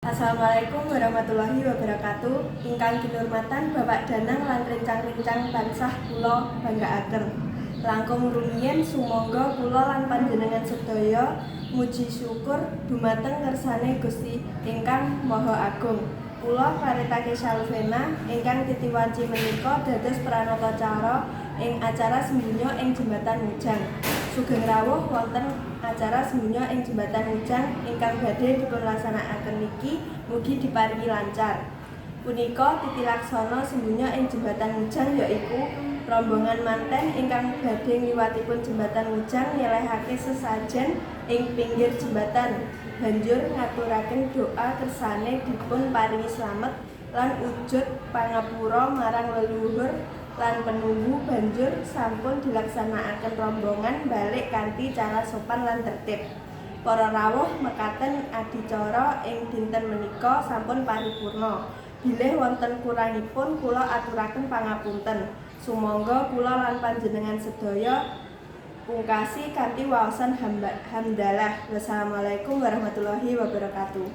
Assalamualaikum warahmatullahi wabarakatuh. Ingkang kinurmatan Bapak Danang lan rencang-rencang tansah kula banggaaken. Langkung rumiyin sumangga kula lan panjenengan sedaya muji syukur dumateng ngersane Gusti ingkang Maha Agung. Kula Clareta Kesha Lovena ingkang titi wanci menika dados pranatacara ing acara Sembunyo ing Jembatan Mujang. Sugeng rawuh wonten acara Sembunyo ing Jembatan Mujang ingkang badhe dipunlaksanakaken niki mugi diparingi lancar. Punika titi laksana Sembunyo ing Jembatan Mujang, yaiku rombongan manten ingkang badhe ngliwatipun Jembatan Mujang nyelehake sesajen ing pinggir jembatan, banjur ngaturaken doa kersane dipun paringi slamet lan wujud pangapura marang leluhur lan penunggu. Banjur sampun dilaksanakaken, rombongan balik kanthi cara sopan lan tertib. Para rawuh, mekaten adicara ing dinten menika sampun paripurna. Bilih wonten kurangipun, kula aturaken pangapunten. Sumangga kula lan panjenengan sedaya pungkasi kanthi waosan hamdalah. Wassalamualaikum warahmatullahi wabarakatuh.